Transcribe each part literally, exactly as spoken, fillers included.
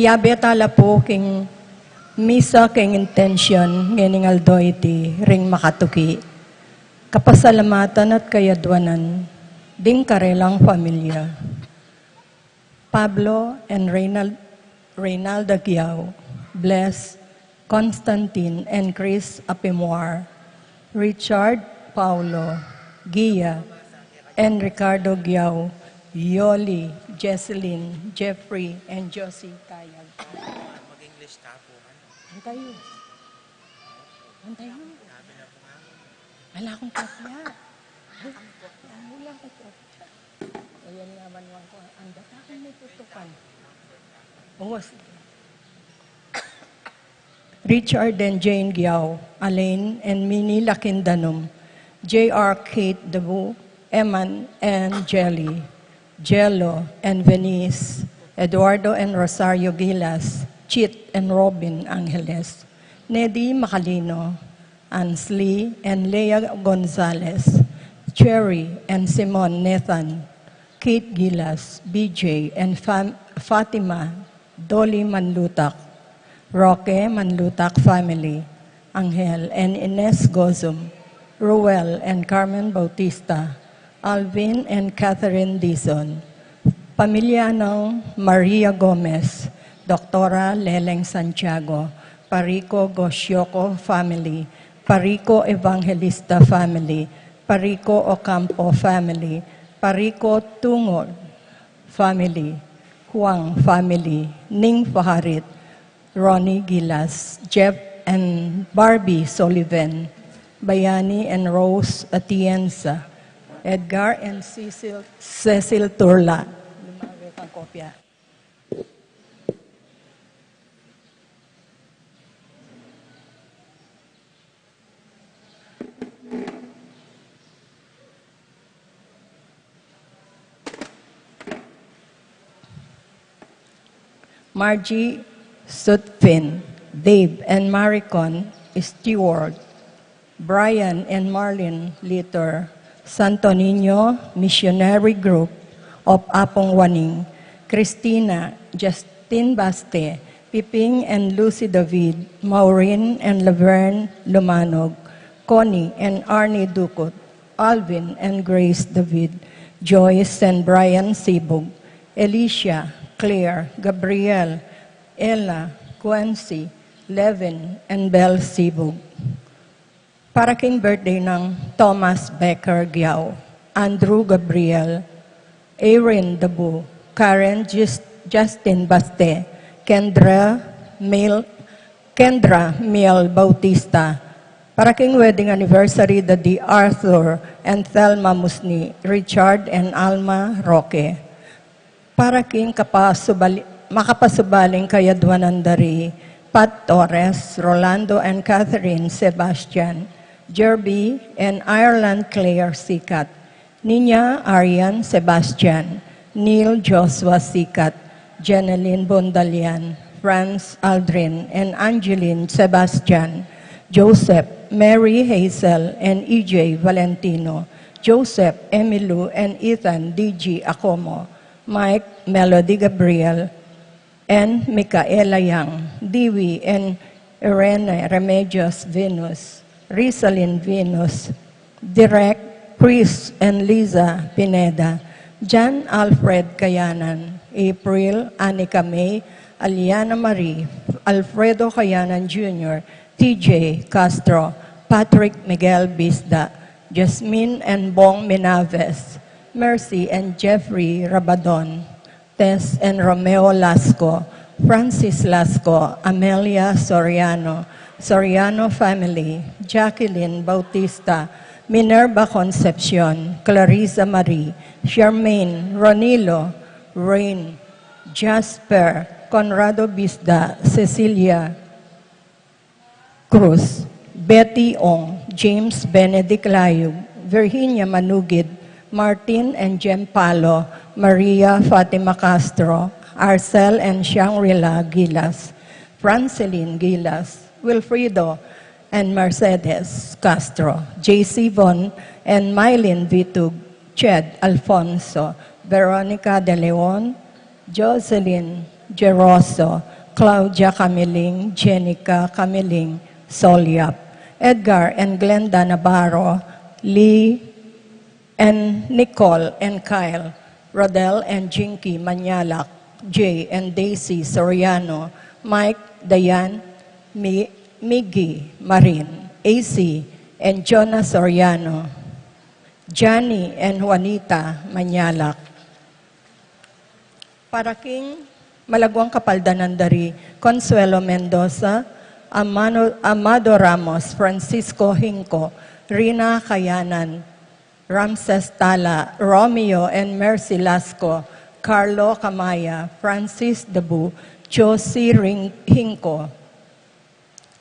Yabe tala pu king misa king intensyon ngening aldo iti ring makatuki, kapasalamatan at kayadwanan ding karelang familia. Pablo and Reynal-, Reynalda Giao, Bless, Constantine and Chris Apimwar, Richard, Paulo, Gia, and Ricardo Giao, Yoli, Jesselyn, Jeffrey, and Josie Tayag. Mag-English ka po, ano? Antayo. Antayo. Sabi na po nga. Ala kong kopya. Ay, ala kong kopya. Ayan naman lang ko. Ang data ko may tutukan. Oo, sige. Richard and Jane Giao, Alain and Minnie Lakindanum, J R Kate Debu, Eman and Jelly, Jello and Venice, Eduardo and Rosario Gilas, Chit and Robin Angeles, Nedi Macalino, Ansley and Lea Gonzalez, Cherry and Simon Nathan, Kate Gilas, B J and Fam-, Fatima, Dolly Manlutak, Roque Manlutak family, Angel and Ines Gozum, Ruel and Carmen Bautista, Alvin and Catherine Dizon, pamilya ng Maria Gomez, Doktora Leleng Santiago, Parico Gosyoco family, Parico Evangelista family, Parico Ocampo family, Parico Tungol family, Huang family, Ning Faharit, Ronnie Gilas, Jeff and Barbie Sullivan, Bayani and Rose Atienza, Edgar and Cecil, Cecil Turla. Lumawe kang kopya. Margie Sutphin, Dave and Maricon Stewart, Brian and Marlene Litter, Santo Niño Missionary Group of Apung Waning, Christina, Justin Baste, Piping and Lucy David, Maureen and Laverne Lumanog, Connie and Arnie Ducut, Alvin and Grace David, Joyce and Brian Sibug, Alicia, Claire, Gabriel, Ella, Quincy, Levin, and Belle Sibug. Para king birthday ng Thomas Becker Giao, Andrew Gabriel, Erin Dabu, Karen Jus-, Justin Baste, Kendra Mil-, Kendra Miel Bautista. Para king wedding anniversary da di Arthur and Thelma Musni, Richard and Alma Roque. Para king kapasubali-, makapasubaling kayadwanan da ri Pat Torres, Rolando and Catherine Sebastian, Jerby and Ireland Claire Sikat, Nina Arian Sebastian, Neil Joshua Sikat, Jeneline Bondalian, Franz Aldrin and Angeline Sebastian, Joseph, Mary Hazel and E J Valentino, Joseph, Emilu and Ethan D G Acomo, Mike, Melody Gabriel, and Micaela Yang, Dewey and Irene Remedios Venus, Rizalin Venus, Direk Chris and Liza Pineda, John Alfred Kayanan, April, Anika May, Aliana Marie, Alfredo Kayanan Junior, T J Castro, Patrick Miguel Bisda, Jasmine and Bong Minaves, Mercy and Jeffrey Rabadon, Tess and Romeo Lasco, Francis Lasco, Amelia Soriano, Soriano family, Jacqueline Bautista, Minerva Concepcion, Clarissa Marie, Charmaine, Ronilo, Rain, Jasper, Conrado Bisda, Cecilia, Cruz, Betty Ong, James Benedict Layug, Virginia Manugid, Martin and Jem Palo, Maria Fatima Castro, Arcel and Shangri-La Gilas, Franceline Gilas, Wilfredo and Mercedes Castro, J C Von and Mylene Vitug, Ched Alfonso, Veronica De Leon, Jocelyn Geroso, Claudia Camiling, Jenica Camiling, Soliap, Edgar and Glenda Navarro, Lee and Nicole and Kyle, Rodel and Jinky Manyalak, Jay and Daisy Soriano, Mike, Dayan, Mi-, Miggy, Marin, A C, and Jonah Soriano, Johnny and Juanita Manyalak. Para king malaguang kapaldanan da ri Consuelo Mendoza, Amano-, Amado Ramos, Francisco Hinco, Rina Kayanan, Ramses Tala, Romeo and Mercy Lasco, Carlo Camaya, Francis Debu, Josie Ring-, Hinco,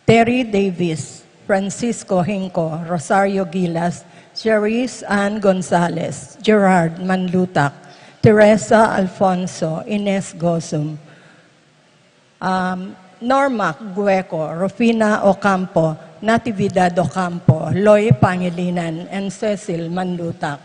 Terry Davis, Francisco Hinco, Rosario Gilas, Cherise Ann Gonzalez, Gerard Manlutak, Teresa Alfonso, Ines Gozum, um, Norma Gueco, Rufina Ocampo, Natividad Ocampo, Loy Pangilinan, and Cecil Manlutak.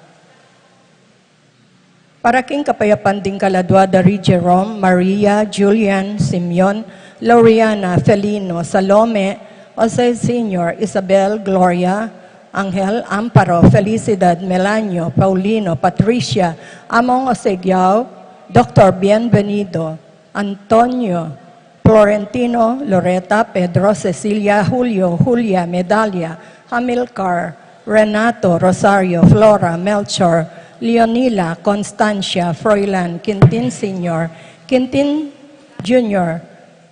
Para king kapayapan ding kaladua da ri Jerome, Maria, Julian, Simeon, Loriana, Felino, Salome, Jose Senior, Isabel, Gloria, Angel, Amparo, Felicidad, Melanio, Paulino, Patricia, Among Osegiao, Doctor Bienvenido, Antonio, Florentino, Loreta, Pedro, Cecilia, Julio, Julia, Medalia, Hamilcar, Renato, Rosario, Flora, Melchor, Leonila, Constancia, Froilan, Quintin Senior, Quintin Junior,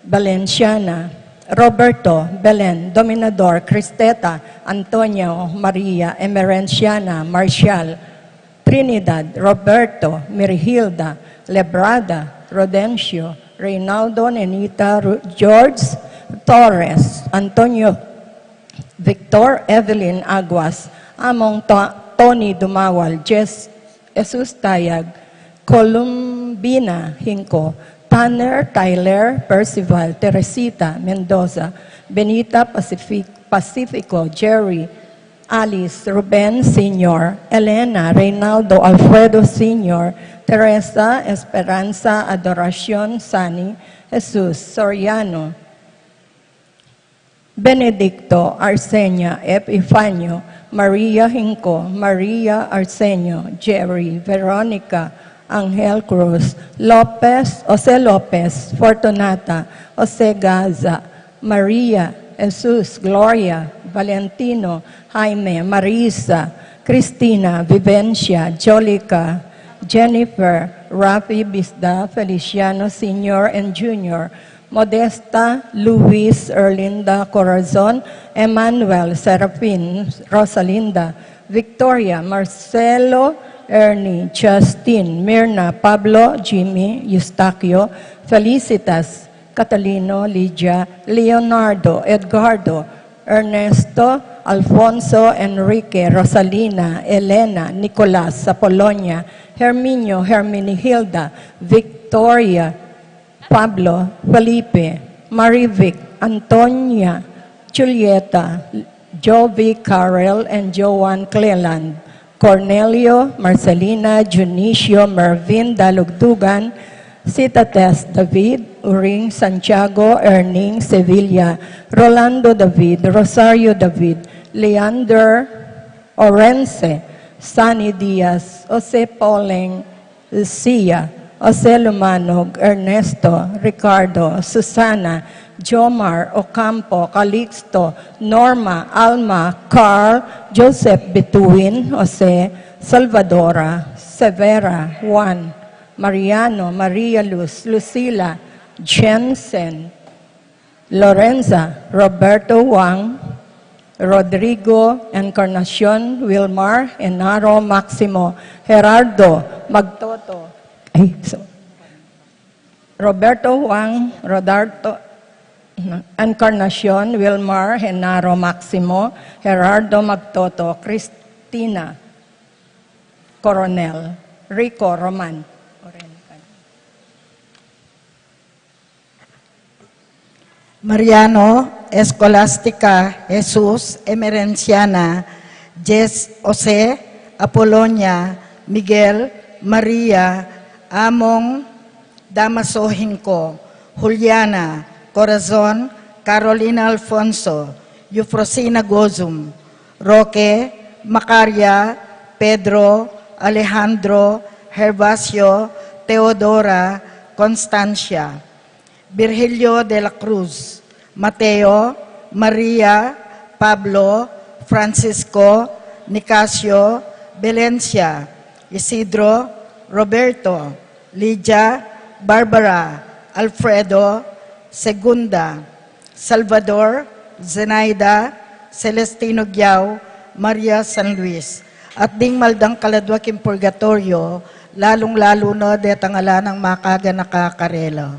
Valenciana, Roberto, Belen, Dominador, Cristeta, Antonio, Maria, Emerenciana, Marcial, Trinidad, Roberto, Mirihilda, Lebrada, Rodencio, Reynaldo, Nenita, Ru-, George, Torres, Antonio, Victor, Evelyn Aguas, Among To-, Tony Dumawal, Jes-, Jesus Tayag, Columbina Hinco, Tanner, Tyler, Percival, Teresita, Mendoza, Benita, Pacific-, Pacifico, Jerry, Alice, Ruben Senior, Elena, Reynaldo, Alfredo Senior, Teresa, Esperanza, Adoracion, Sani, Jesus, Soriano, Benedicto, Arsenia, Epifanio, Maria Hinco, Maria Arsenio, Jerry, Veronica, Angel Cruz, Lopez, Jose Lopez, Fortunata, Jose Gaza, Maria, Jesus, Gloria, Valentino, Jaime, Marisa, Cristina, Vivencia, Jolica, Jennifer, Rafi, Bisda, Feliciano Senior and Junior, Modesta, Luis, Erlinda, Corazon, Emmanuel, Serafin, Rosalinda, Victoria, Marcelo, Ernie, Justin, Mirna, Pablo, Jimmy, Eustaquio, Felicitas, Catalino, Lydia, Leonardo, Edgardo, Ernesto, Alfonso, Enrique, Rosalina, Elena, Nicolas, Apolonia, Herminio, Herminihilda, Victoria, Pablo, Felipe, Marivic, Antonia, Julieta, Jovi, Carol, and Joan Cleland, Cornelio, Marcelina, Dionisio, Mervin, Dalugdugan, Sitates, David, Uring, Santiago, Erning, Sevilla, Rolando, David, Rosario, David, Leander, Orense, Sunny Diaz, Jose Poleng, Lucia, Jose Lumanog, Ernesto, Ricardo, Susana, Jomar, Ocampo, Calixto, Norma, Alma, Carl, Joseph, Bituin, Jose, Salvadora, Severa, Juan, Mariano, Maria Luz, Lucila, Jensen, Lorenza, Roberto Wang, Rodrigo, Encarnacion, Wilmar, Enaro, Maximo, Gerardo, Magtoto, ay, so-, Roberto Wang, Rodarto, Encarnacion, Wilmar, Genaro, Maximo, Gerardo, Magtoto, Cristina, Coronel, Rico, Roman. Mariano, Escolastica, Jesus, Emerenciana, Jess, Jose, Apolonia, Miguel, Maria, Among, Damaso Hinco, Juliana, Corazon, Carolina Alfonso, Eufrosina Gozum, Roque, Macaria, Pedro, Alejandro, Gervasio, Teodora, Constancia, Virgilio de la Cruz, Mateo, Maria, Pablo, Francisco, Nicasio, Valencia, Isidro, Roberto, Lydia, Barbara, Alfredo, Segunda, Salvador, Zenaida, Celestino Giao, Maria San Luis, at ding maldang kaladwa king purgatoryo, lalung-lalu na detang ala nang makaganaka karela.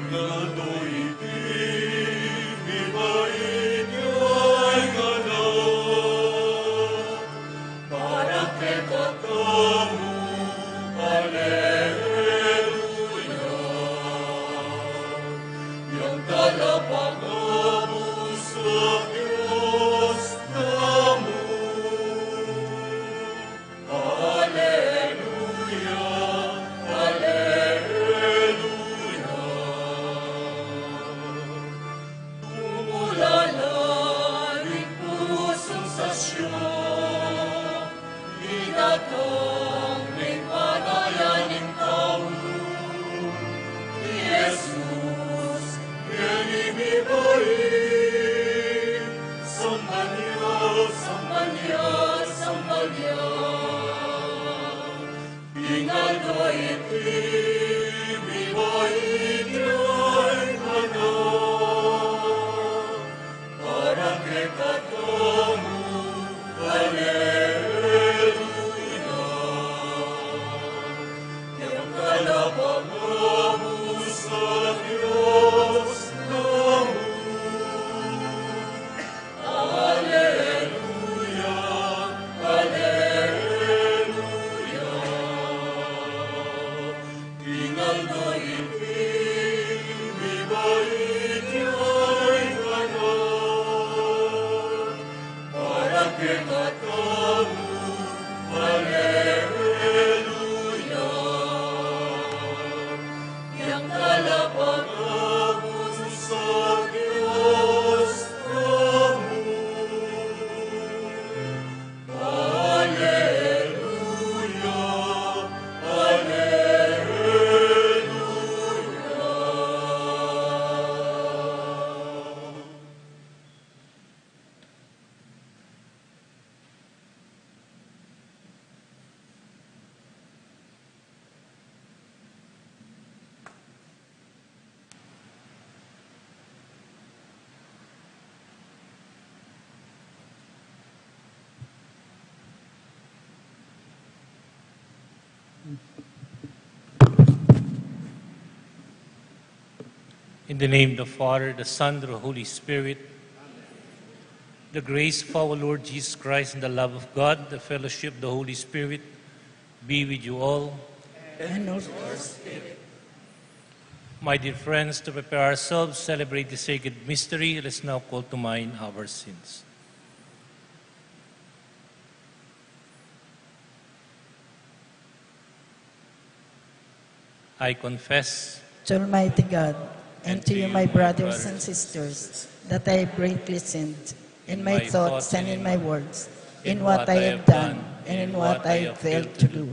Ngandu iti mibait ya ing anak, para kekatamu, aleluya. Yang talapangabus a Dios tamu. Aleluya, aleluya. Tumula la ring pusung sa Sion, idatang ring pangayan ning tau, i Jesus, ngeni mibait. Sambal ya, sambal ya, sambal ya. Ing aldo iti mibait ya ing anak, para kekatamu, aleluya. Yang talapangabus a Dios tamu. Aleluya, aleluya. Ing aldo iti mibait ya ing anak, para kekatamu, aleluya. Yang talapangabus a Dios tamu. Aleluya, aleluya. In the name of the Father, the Son, the Holy Spirit, the grace of our Lord Jesus Christ, and the love of God, the fellowship of the Holy Spirit, be with you all. And also your spirit. My dear friends, to prepare ourselves to celebrate the sacred mystery, let us now call to mind our sins. I confess to Almighty God and to you, my brothers and sisters, that I have greatly sinned in my thoughts and in my words, in what I have done and in what I have failed to do.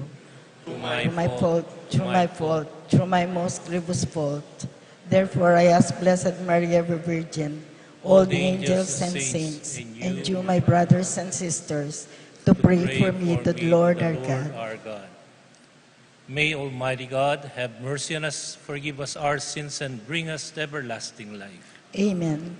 Through my fault, through my fault, through my most grievous fault. Therefore, I ask Blessed Mary, ever Virgin, all the angels and saints, and you, my brothers and sisters, to pray for me to the Lord our God. May Almighty God have mercy on us, forgive us our sins, and bring us to everlasting life. Amen.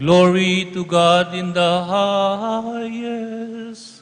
Glory to God in the highest.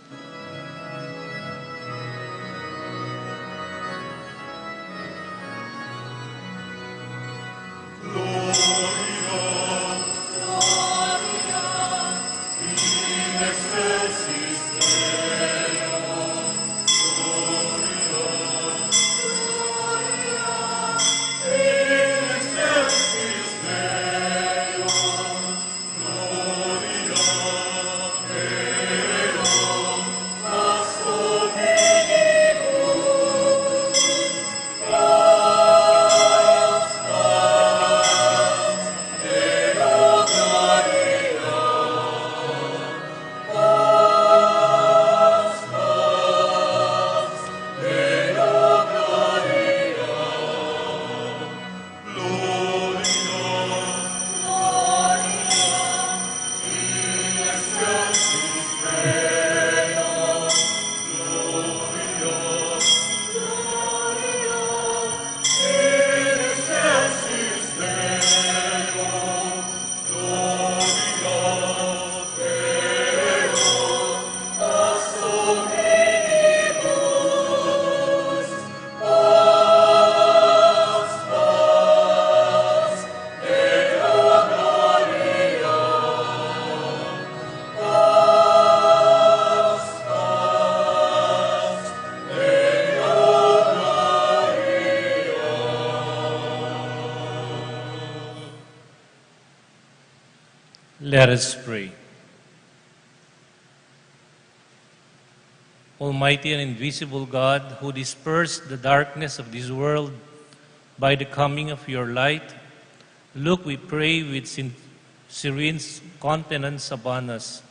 Let us pray. Almighty and invisible God, who dispersed the darkness of this world by the coming of your light, look, we pray, with sin- serene countenance upon us,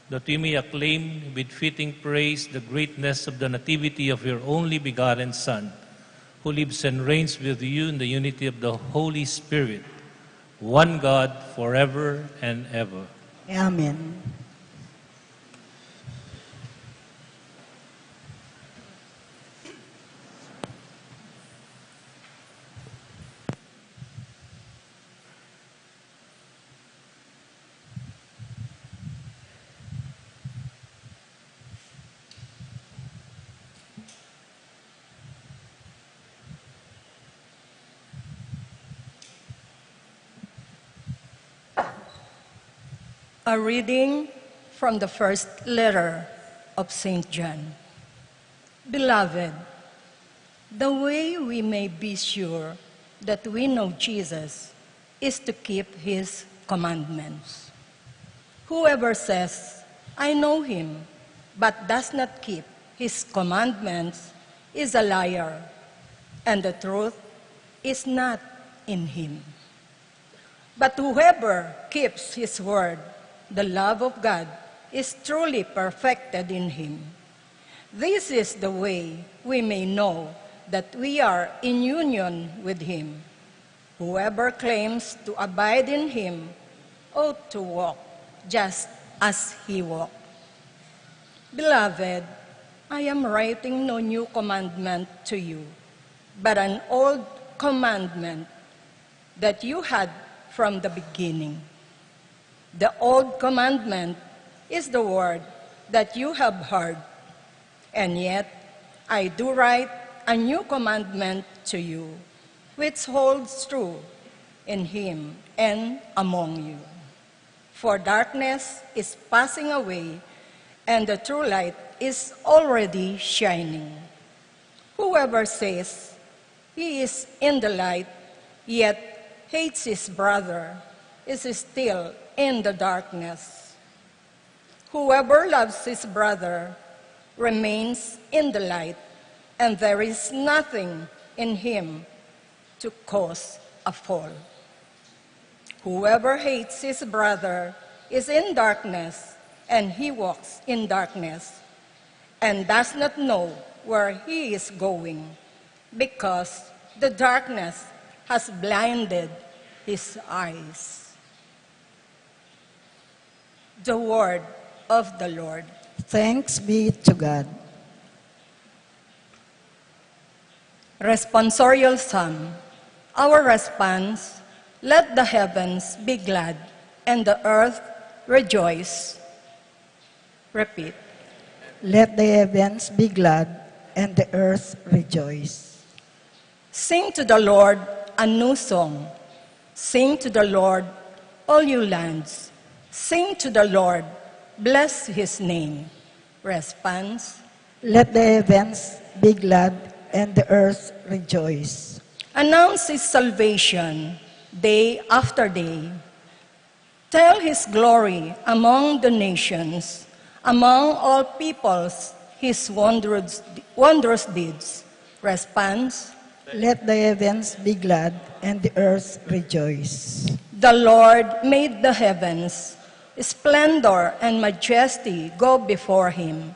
that we may acclaim with fitting praise the greatness of the nativity of your only begotten Son, who lives and reigns with you in the unity of the Holy Spirit, one God, forever and ever. Amen. A reading from the first letter of Saint John. Beloved, the way we may be sure that we know Jesus is to keep his commandments. Whoever says, "I know him," but does not keep his commandments is a liar, and the truth is not in him. But whoever keeps his word, the love of God is truly perfected in him. This is the way we may know that we are in union with him. Whoever claims to abide in him ought to walk just as he walked. Beloved, I am writing no new commandment to you, but an old commandment that you had from the beginning. The old commandment is the word that you have heard, and yet I do write a new commandment to you, which holds true in him and among you. For darkness is passing away, and the true light is already shining. Whoever says he is in the light, yet hates his brother, is still in the darkness. Whoever loves his brother remains in the light, and there is nothing in him to cause a fall. Whoever hates his brother is in darkness, and he walks in darkness, and does not know where he is going, because the darkness has blinded his eyes. The word of the Lord. Thanks be to God. Responsorial Psalm. Our response: let the heavens be glad, and the earth rejoice. Repeat. Let the heavens be glad and the earth rejoice. Sing to the Lord a new song. Sing to the Lord, all you lands. Sing to the Lord, bless his name. Response. Let the heavens be glad and the earth rejoice. Announce his salvation day after day. Tell his glory among the nations, among all peoples, his wondrous, wondrous deeds. Response. Let the heavens be glad and the earth rejoice. The Lord made the heavens. Splendor and majesty go before him.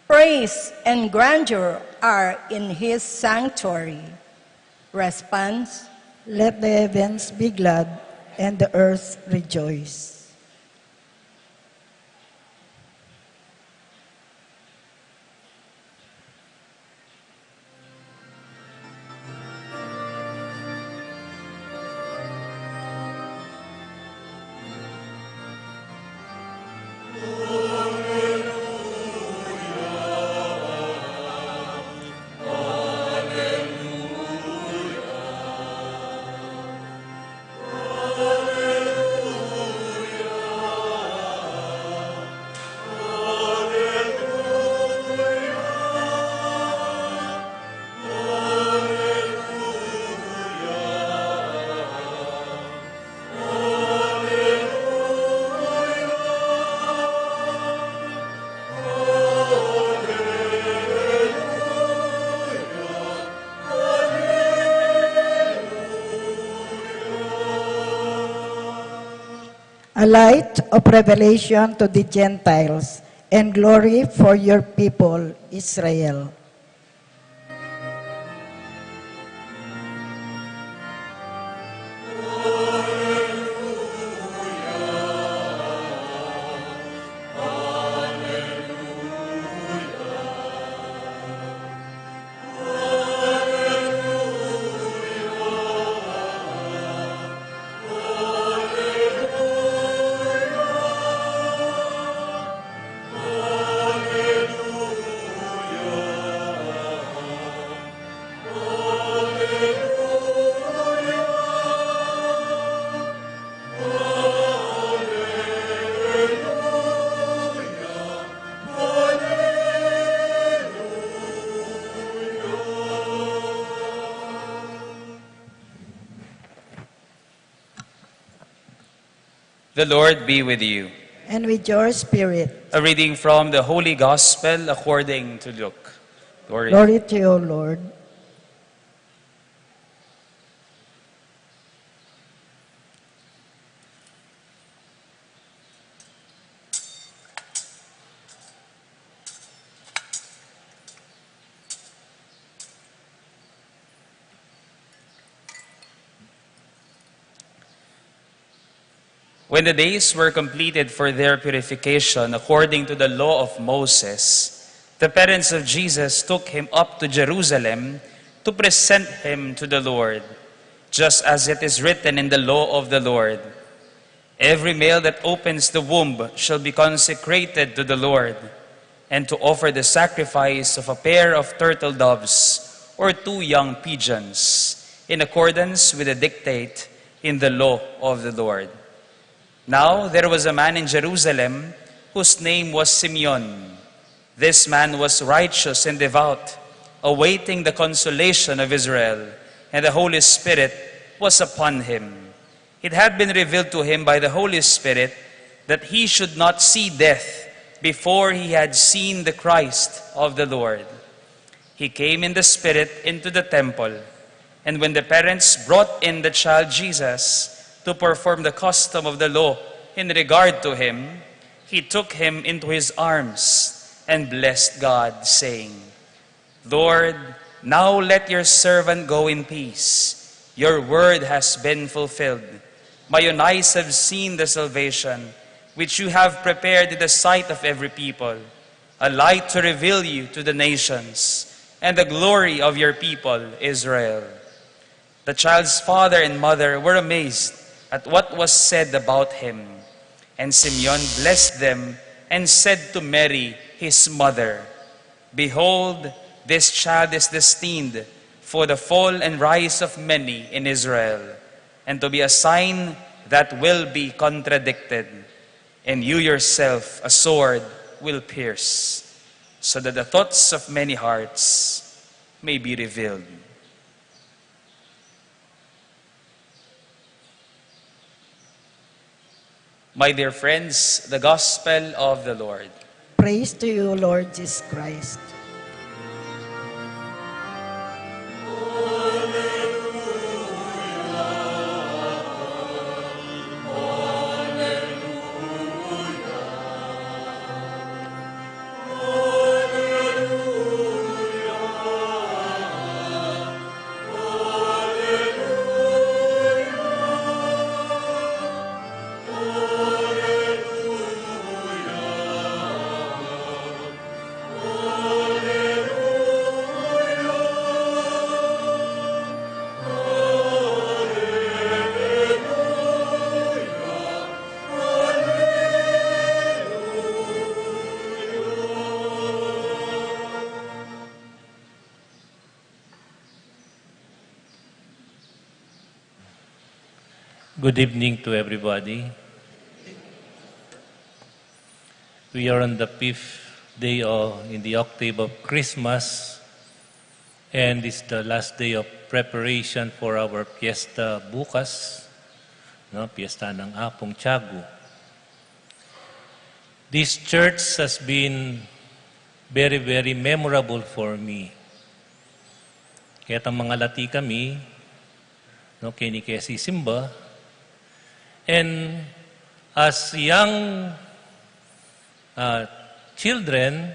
Praise and grandeur are in his sanctuary. Response. Let the heavens be glad and the earth rejoice. A light of revelation to the Gentiles, and glory for your people Israel. The Lord be with you. And with your spirit. A reading from the Holy Gospel according to Luke. Glory. Glory to you, Lord. When the days were completed for their purification according to the law of Moses, the parents of Jesus took him up to Jerusalem to present him to the Lord, just as it is written in the law of the Lord. Every male that opens the womb shall be consecrated to the Lord, and to offer the sacrifice of a pair of turtle doves or two young pigeons, in accordance with the dictate in the law of the Lord. Now there was a man in Jerusalem whose name was Simeon. This man was righteous and devout, awaiting the consolation of Israel, and the Holy Spirit was upon him. It had been revealed to him by the Holy Spirit that he should not see death before he had seen the Christ of the Lord. He came in the Spirit into the temple, and when the parents brought in the child Jesus to perform the custom of the law in regard to him, he took him into his arms and blessed God, saying, "Lord, now let your servant go in peace. Your word has been fulfilled. My own eyes have seen the salvation which you have prepared in the sight of every people, a light to reveal you to the nations, and the glory of your people Israel." The child's father and mother were amazed at what was said about him. And Simeon blessed them and said to Mary, his mother, "Behold, this child is destined for the fall and rise of many in Israel, and to be a sign that will be contradicted, and you yourself a sword will pierce, so that the thoughts of many hearts may be revealed." My dear friends, the gospel of the Lord. Praise to you, Lord Jesus Christ. Good evening to everybody. We are on the fifth day of, in the octave of Christmas, and it's the last day of preparation for our fiesta bukas, no, fiesta ng Apung Tiago. This church has been very, very memorable for me. Ketang mangalati kami, no, keni ke sisimba. And as young, uh, children,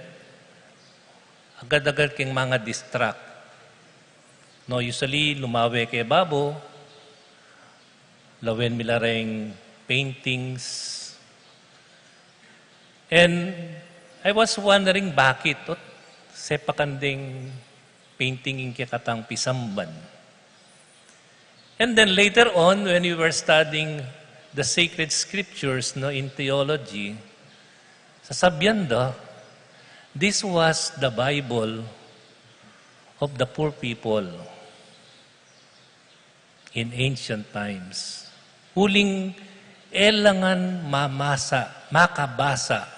agad-agad keng manga-distract. No, usually, lumawe ke babo, lawen mi la reng paintings. And I was wondering bakit, ot, sepakan deng painting ing kekatang pisamban. And then later on, when we were studying the sacred scriptures, no, in theology, sasabian da, this was the Bible of the poor people in ancient times. Uling e la ngan mamasa, makabasa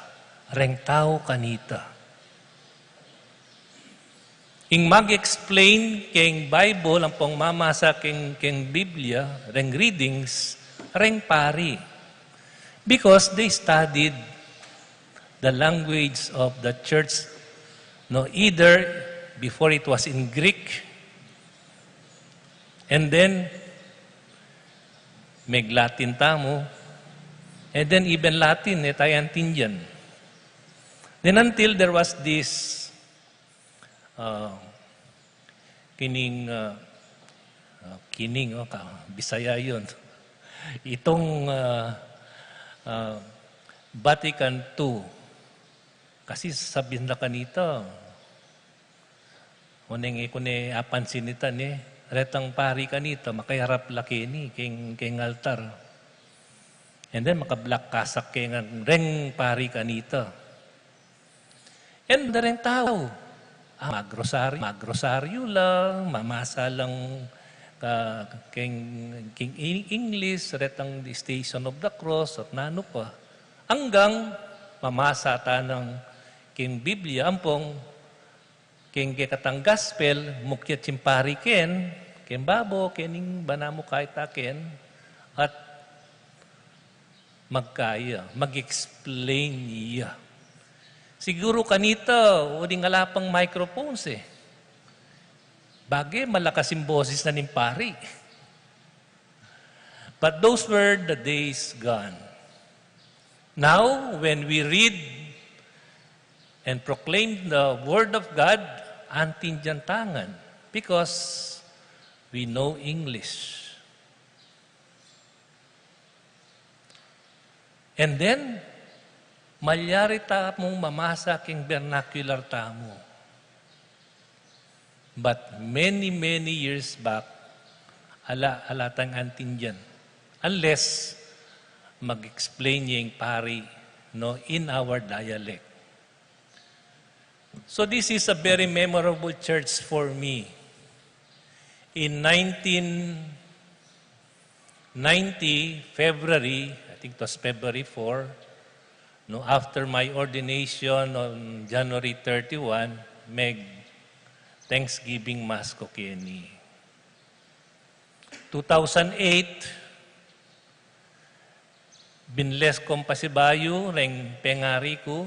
reng tau kanita. Ing mag-explain keng Bible, ampong mamasa keng, keng Biblia, reng readings, reng pari. Because they studied the language of the church, no, either before it was in Greek, and then meg-Latin tamu, and then even Latin, e tayu aintindian. Then until there was this, uh, kining, uh, uh, kining, oh, ka-, Bisaya yun. Itong, uh, uh, Vatican two, kasi sasabian da kanita, o neng e ku ne apansin ita ne, retang pari kanita, makaiharap la keni, keng, keng altar. And then, maka-black cassock ke ngan reng pari kanita. And reng tau, ah, magrosaryo, magrosaryo la, mamasa la ka, keng, keng Eng-, English, retang the Station of the Cross, at nanu pa. Anggang mamasa ta nang keng Biblia, ampong keng kekatang gospel, mukyat ya ing pari ken, keng babo, keng bana mu keta ken, at magkaya, mag-explain ya. Siguru kanita, uling ala pang microphones e. Bage, malakas ing boses na ning pari. But those were the days gone. Now, when we read and proclaim the Word of God, aintindian ta ngan, because we know English. And then, malyari tamung mamasa king vernacular tamu. But many, many years back, ala, ala tang aintindian. Unless, mag-explain ya ing pari, no, in our dialect. So this is a very memorable church for me. In nineteen ninety, February, I think it was February four, no, after my ordination on January thirty-one, meg Thanksgiving Mass ku keni. Two thousand eight, binles kung pasibayu reng pengari ku,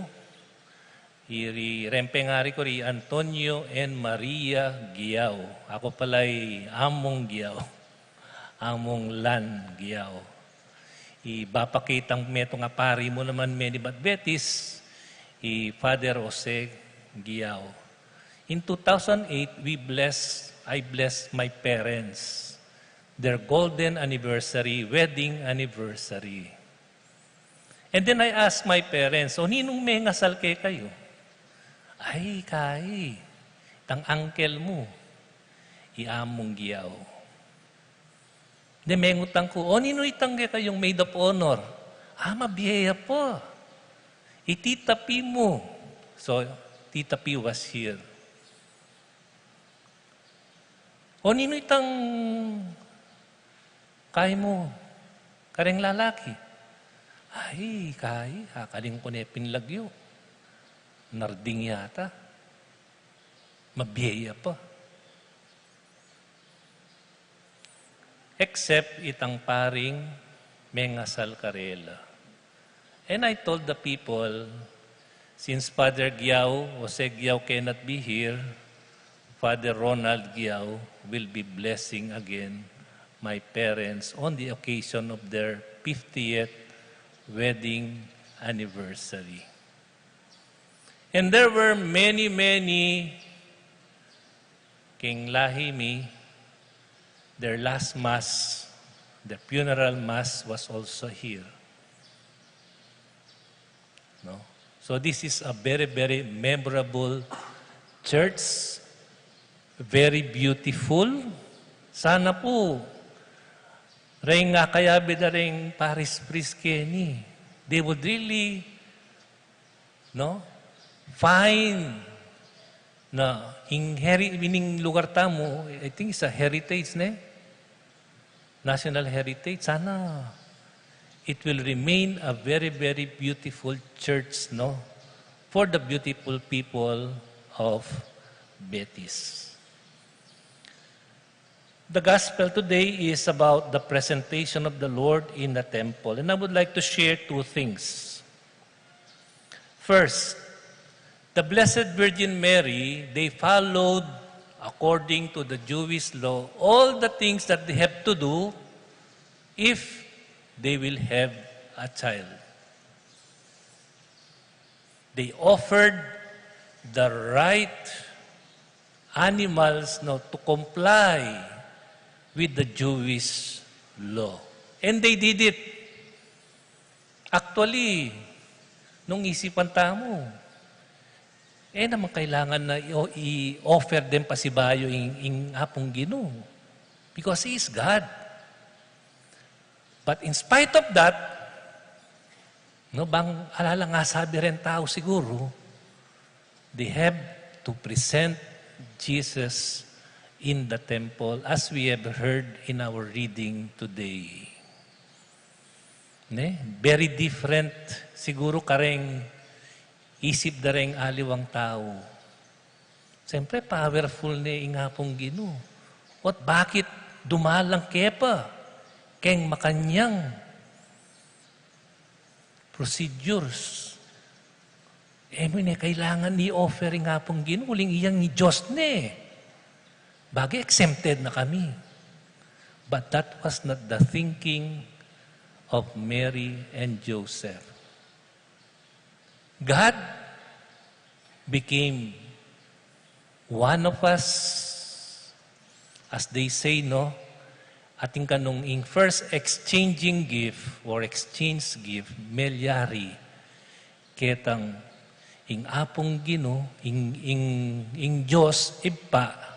iri reng pengari ku ri Antonio and Maria Giao. Aku pala i Among Giao, Among Lan Giao. Ibapakitang metung a pari mu naman menibat Betis, i Father Jose Giao. In two thousand eight, we bless, I blessed my parents, their golden anniversary, wedding anniversary. And then I asked my parents, "O, ninung mengasal kekayu?" "Ay, kai, itang uncle mu, i Among Giao." Then mengutang ku, "O, ninu itang kekayung maid of honor?" "Ah, mabie ya pa, i Tita Pi mu." So, Tita Pi was here. "O, ninu itang kai mu kareng lalaki?" "Ay, kai, akaling ku ne pin lagyu. Narding yata. Mabie ya pa." Except itang paring mengasal karela. And I told the people, since Father Giao, Jose Giao cannot be here, Father Ronald Giao will be blessing again my parents on the occasion of their fiftieth wedding anniversary. And there were many, many king lahi mi, their last mass, their funeral mass was also here. No? So this is a very, very memorable church, very beautiful. Sana po, reng akayabe da reng parish priest keni, they would really, no, find na ing heri-, ining lugar tamu, I think it's a heritage, ne? National heritage. Sana it will remain a very, very beautiful church, no, for the beautiful people of Betis. The gospel today is about the presentation of the Lord in the temple. And I would like to share two things. First, the Blessed Virgin Mary, they followed, according to the Jewish law, all the things that they have to do if they will have a child. They offered the right animals, no, to comply with the Jewish law. And they did it. Actually, nung isipan tamu, e naman kailangan na i-, i-offer den pasibayu ing, ing Apung Ginu. Because He is God. But in spite of that, no, bang ala lang asabi reng tau siguru, they have to present Jesus in the temple, as we have heard in our reading today. Ne? Very different siguru kareng isip da reng aliwang tau. Siyempre, powerful ne ing Apung Ginu. At bakit dumalang ke pa keng makanyan procedures? E mu ne kailangan i-offer ing Apung Ginu, uling iyang Dios ne. Bagay, exempted na kami. But that was not the thinking of Mary and Joseph. God became one of us, as they say, no? Atin kanung ing first exchanging gift or exchange gift, melyari ketang ing Apung Ginu, ing, ing, ing Dios Ibpa,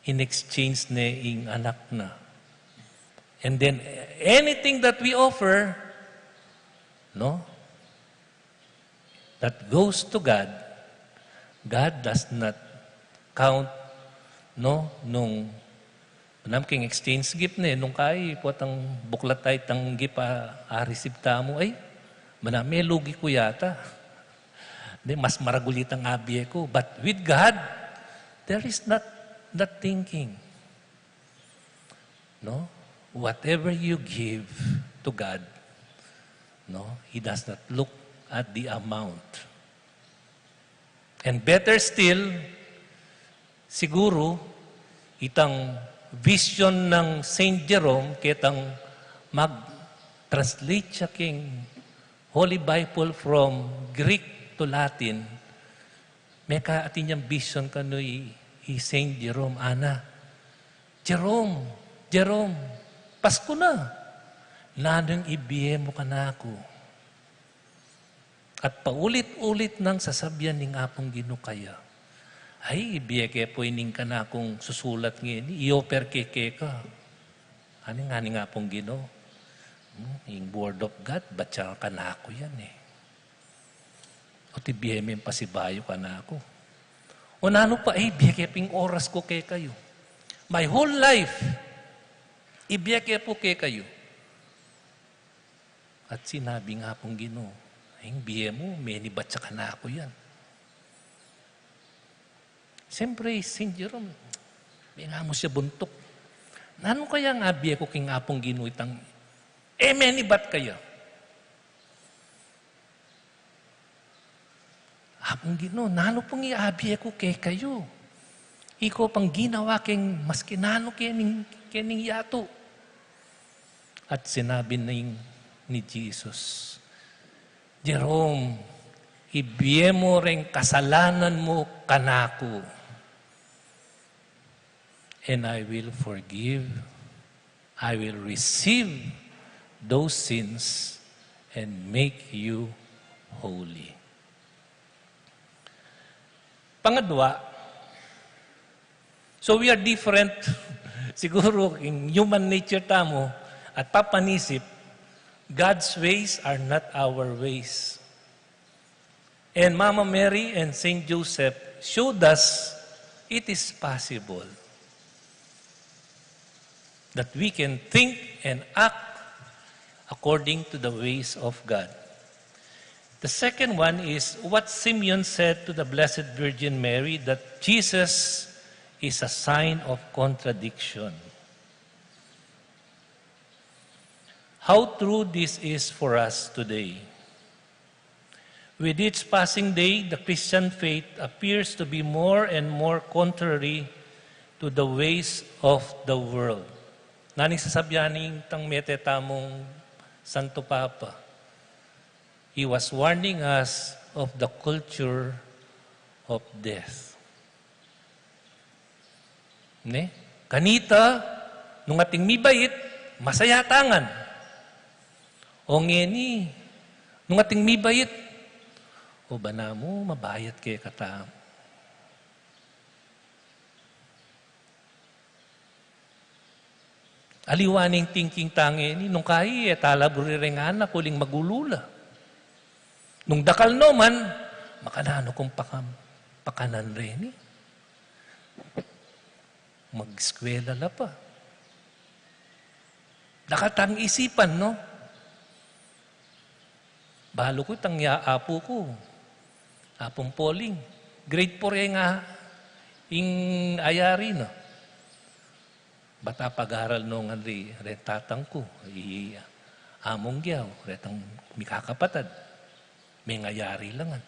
in exchange ne ing Anak na. And then, anything that we offer, no? That goes to God, God does not count, no? Nung, nung king exchange gift ne, nung kai, potang buklat ay tang gift a, a receive tamu, ay, mana me lugi ku yata. Di, mas maragul itang abie ku. But with God, there is not that thinking. No? Whatever you give to God, no? He does not look at the amount. And better still, siguru, itang vision nang Saint Jerome, ketang mag-translate siya king Holy Bible from Greek to Latin, meka atin yang vision kanu i, i Saint Jerome, ana, "Jerome, Jerome, Pasku na. Nanu ing ibie mu kanaku?" At paulit-ulit nang sasabian ning Apung Ginu kaya, "Ay, ibie ke pu ining kanakung susulat ngeni, i-offer ke keka." Ani ngana ning Apung Ginu, "Hmm, ing Word of God, batsa kanaku yan e. O ti ibie me pasibayu kanaku. O nanu pa, e, ibie ke pung oras ku kekayu. My whole life, ibie ke pu kekayu." At sinabi ning Apung Ginu, "Ing bie mu, menibat ya kanaku yan." Siyempre, Saint Jerome, menganu siya buntuk. "Nanu kaya ing abie ku king Apung Ginu itang e menibat kaya?" "Apung Ginu, nanu pung iabie ku kekayu? Ikaw pang ginawa keng maski nanu kening, kening yatu." At sinabi ning, ni Jesus, "Jerome, ibie mu reng kasalanan mu kanaku, and I will forgive, I will receive those sins and make you holy." Pangadwa, so we are different. Siguru, ing human nature tamu at papanisip, God's ways are not our ways. And Mama Mary and Saint Joseph showed us it is possible that we can think and act according to the ways of God. The second one is what Simeon said to the Blessed Virgin Mary, that Jesus is a sign of contradiction. How true this is for us today. With each passing day, the Christian faith appears to be more and more contrary to the ways of the world. Nanu ing sasabian ning tang mete tamung Santo Papa? He was warning us of the culture of death. Ne? Kanita, nung ating mibait, masaya ta ngan. O ngeni, nung ating mibait, o ba namu, mabayat kekatamu. Aliwa ning thinking ta ngeni, nung kai, e ta la buri reng anak, uling magulula. Nung dakal no man, makananu kung pakam-, pakanan reni. Mag-eskwela la pa. Dakal tang isipan, no? Balu ku itang ya apu ku, Apung Poling. Grade four ya ing ayari na. Bata pag-aral no ngan ri, reng tatang ku, i Among Giao, retang mikakapatad. Mengayari la ngan.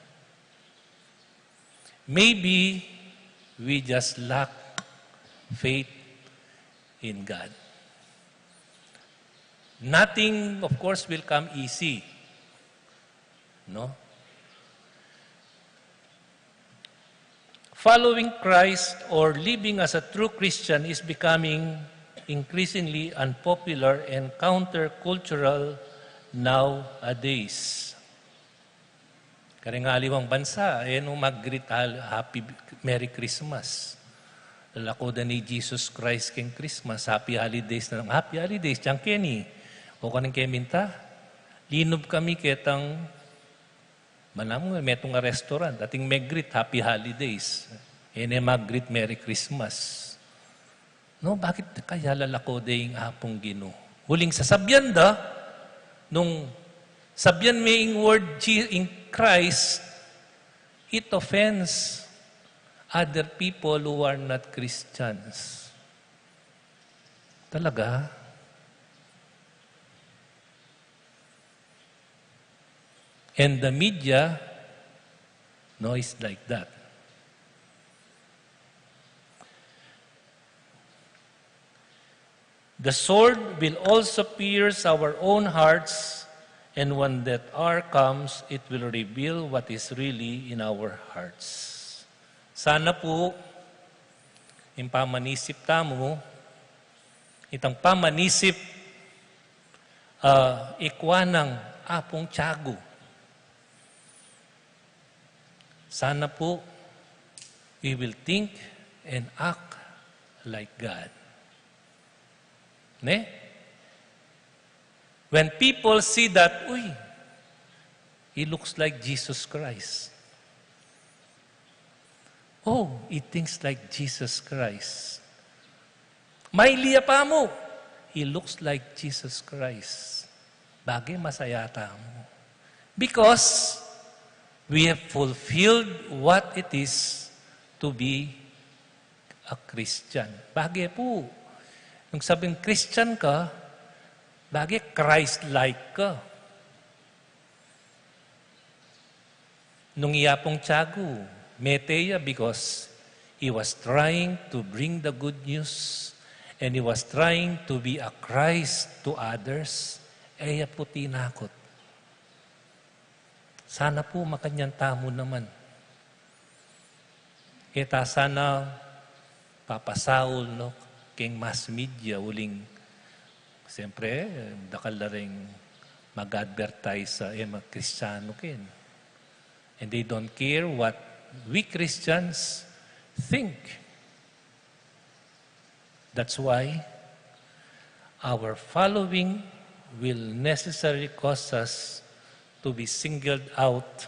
Maybe we just lack faith in God. Nothing, of course, will come easy. No? Following Christ or living as a true Christian is becoming increasingly unpopular and countercultural nowadays. Kareng aliwang bansa, e no mag-greet al-, Happy Merry Christmas. Lalakudan ne i Jesus Christ keng Christmas, Happy Holidays na lang. Happy Holidays, tiang keni. O kaning keminta, Linub kami ketang, manamu, metung a restaurant, ating me-greet, "Happy Holidays." E ne mag-greet, "Merry Christmas." No, bakit kaya lalako de ing Apung Ginu? Uling sasabian da, nung sabian me ing word G-, in Christ, it offends other people who are not Christians. Talaga? And the media, no, is like that. The sword will also pierce our own hearts, and when that hour comes, it will reveal what is really in our hearts. Sana po, ing pamanisip tamu, itang pamanisip, ah, ikwa nang Apung Tiago. Sana po, we will think and act like God. Ne? When people see that, "Uy, he looks like Jesus Christ. Oh, he thinks like Jesus Christ." Mailiya pa mu, "He looks like Jesus Christ." Bage masaya tamu. Because we have fulfilled what it is to be a Christian. Bage po, nung sabing Christian ka, bage Christ-like ka. Nung i Apung Tiago, mete ya because he was trying to bring the good news and he was trying to be a Christ to others. E ya po tinakot. Sana po makanyan tamu naman. E ta sana papasaul, no, king mass media, uling, siyempre, dakal la ring mag-advertise sa, e, mga Kristiyano ken. And they don't care what we Christians think. That's why our following will necessarily cause us to be singled out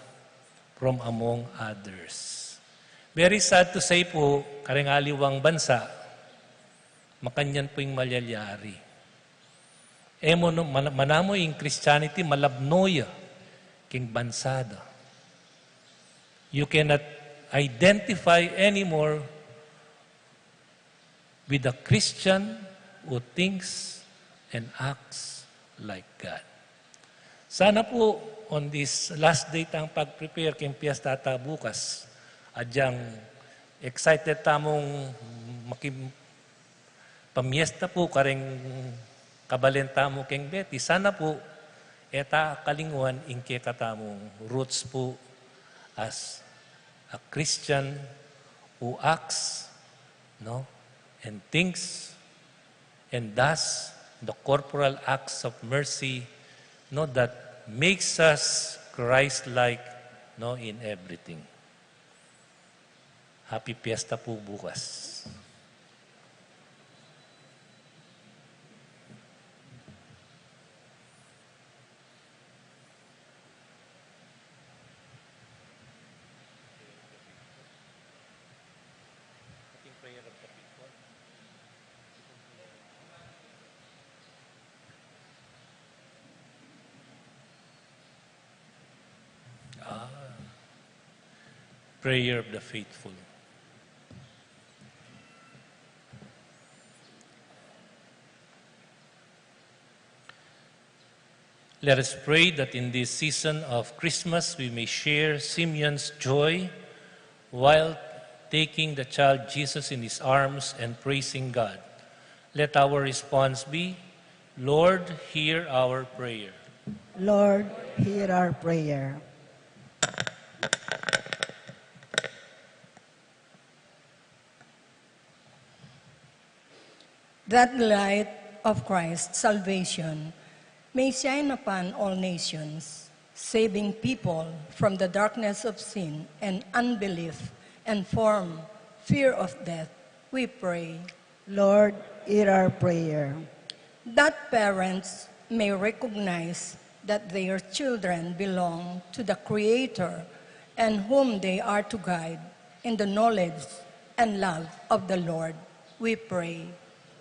from among others. Very sad to say po, kareng aliwang bansa, makanyan po ing malyayari. E mu, no, mana-, manamu ing Christianity, malabno ya king bansa da. You cannot identify anymore with a Christian who thinks and acts like God. Sana po, on this last day tang pag-prepare king piyesta ta bukas, adyang excited tamung makim-, pamiesta po kareng kabalen tamu keng Betty. Sana po, e ta kalinguan ing kekatamung roots po as a Christian who acts, no, and thinks and does the corporal acts of mercy, no, that makes us Christ-like, no, in everything. Happy Fiesta po bukas. Ah, prayer of the faithful. Let us pray that in this season of Christmas we may share Simeon's joy while taking the child Jesus in his arms and praising God. Let our response be, "Lord, hear our prayer." Lord, hear our prayer. That the light of Christ's salvation may shine upon all nations, saving people from the darkness of sin and unbelief and from fear of death, we pray. Lord, hear our prayer. That parents may recognize that their children belong to the Creator and whom they are to guide in the knowledge and love of the Lord, we pray.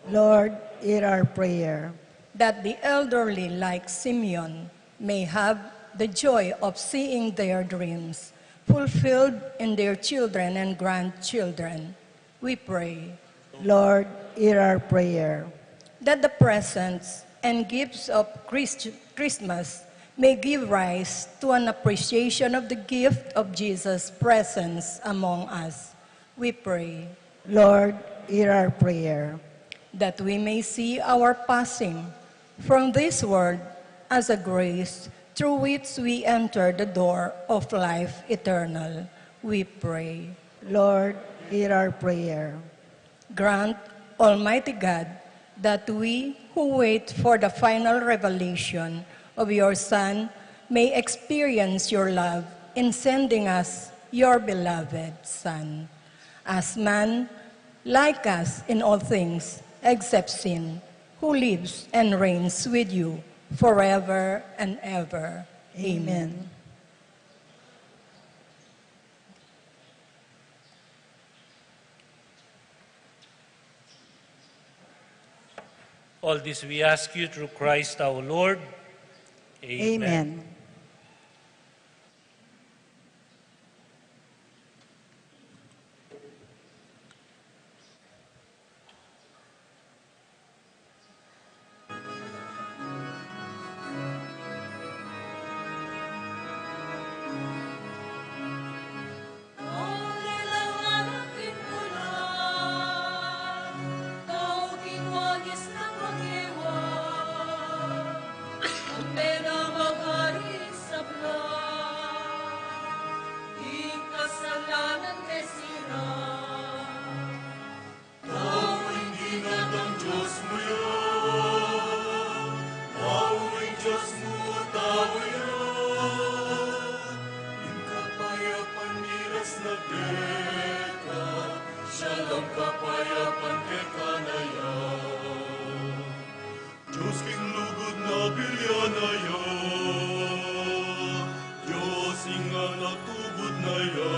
Lord, hear our prayer. That the elderly, like Simeon, may have the joy of seeing their dreams fulfilled in their children and grandchildren, we pray. Lord, hear our prayer. That the presents and gifts of Christ- Christmas may give rise to an appreciation of the gift of Jesus' presence among us, we pray. Lord, hear our prayer. That we may see our passing from this world as a grace through which we enter the door of life eternal, we pray. Lord, hear our prayer. Grant, Almighty God, that we who wait for the final revelation of your Son may experience your love in sending us your beloved Son. As man, like us in all things except sin, who lives and reigns with you forever and ever. Amen. Amen. All this we ask you through Christ our Lord. Amen. Amen. Tau ing ginatang Dios mu ya, tau ing Dios mu, tau ya. Ing kapayapan miras na keka, siya lang kapayapan keka na ya. Dios king lugud na bilyan na ya, Dios ing anak tubud na ya,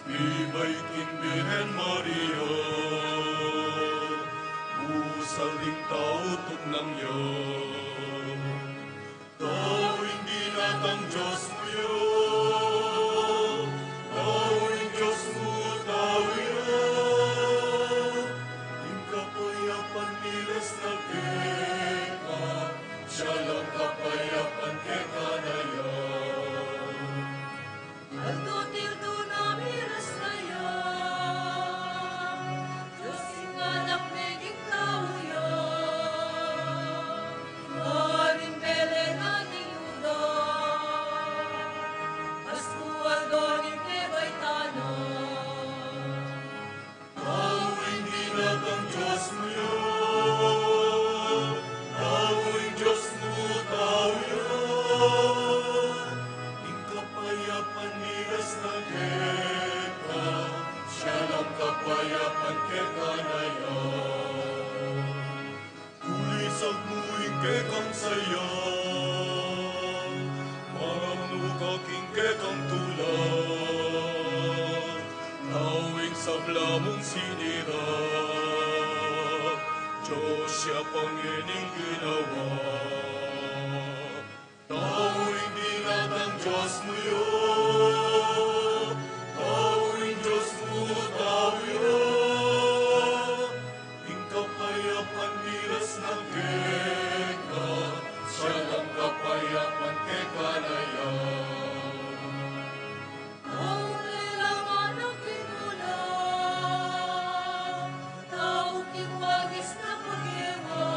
mibait king Birhen Maria, busal ding tau tuknang ya. Tau ing ginatang Dios mu ya, tau ing Dios mu, tau ya. Ing kapayapan miras na keka, siya lang kapayapan keka na ya. Aldo tildu na miras na ya, Dios ing anak meging tau ya. Maring Belen a ning Juda, astu aldo ning pebaytaan na. Tau ing ginatang Dios mu ya, tau ing Dios mu, tau ya. Ing kapayapan miras na keka, siya lang kapayapan keka na ya. Tulisag mu ing kekang saya, mangamnu ka king kekang tula. Tau ing sabla mung sinira, Dios ya pa ngening ginawa. Tau ing ginatang Dios mu ya, tau ing Dios mu, tau ya. Ing kapayapan miras na keka, siya lang kapayapan keka na ya. Tau lelang anak king tula, tau king wagis na pagyewa.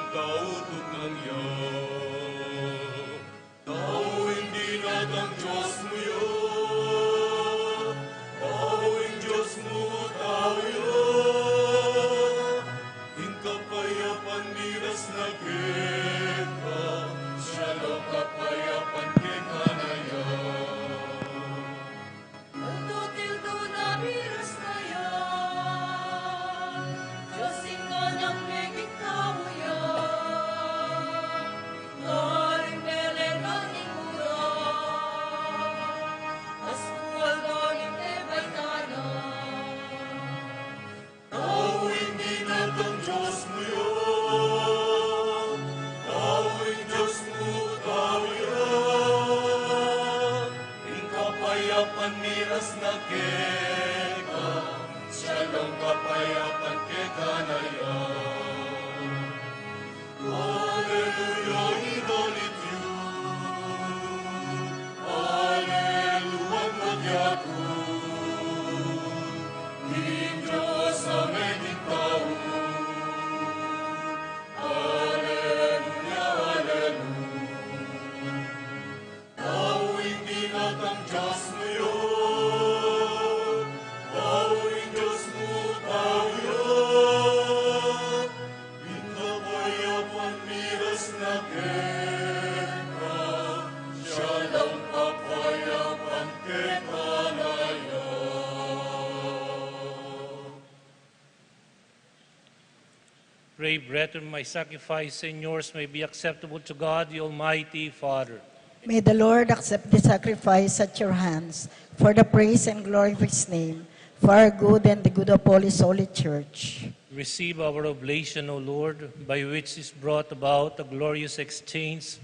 Tau tuknang ya, tau ing binatang Dios mu ya, tau ing Dios mu, tau ya. Ing kapayapan miras na keka, siya lang kapayapan keka na ya. Tutil tuna miras na ya, Dios ing Anang meging tau ya, karing meleng ning mura, as ku aldo ning tebay tana. Tau ing binatang Dios mu ya, tau ing Dios mu, tau ya. Ing kapayapan miras na keka, siya lang kapayapan keka na ya. Alleluia, in dolitiu. Alleluia, in dolitiu. Ing Dios a meging tau. Alleluia, alleluia. Tau ing binatang Dios mu ya, tau ing Dios mu, tau ya. Ing kapayapan miras na keka, siya lang kapayapan keka na ya. Pray, brethren, my sacrifice and yours may be acceptable to God, the Almighty Father. May the Lord accept the sacrifice at your hands for the praise and glory of his name, for our good and the good of all his holy church. Receive our oblation, O Lord, by which is brought about a glorious exchange,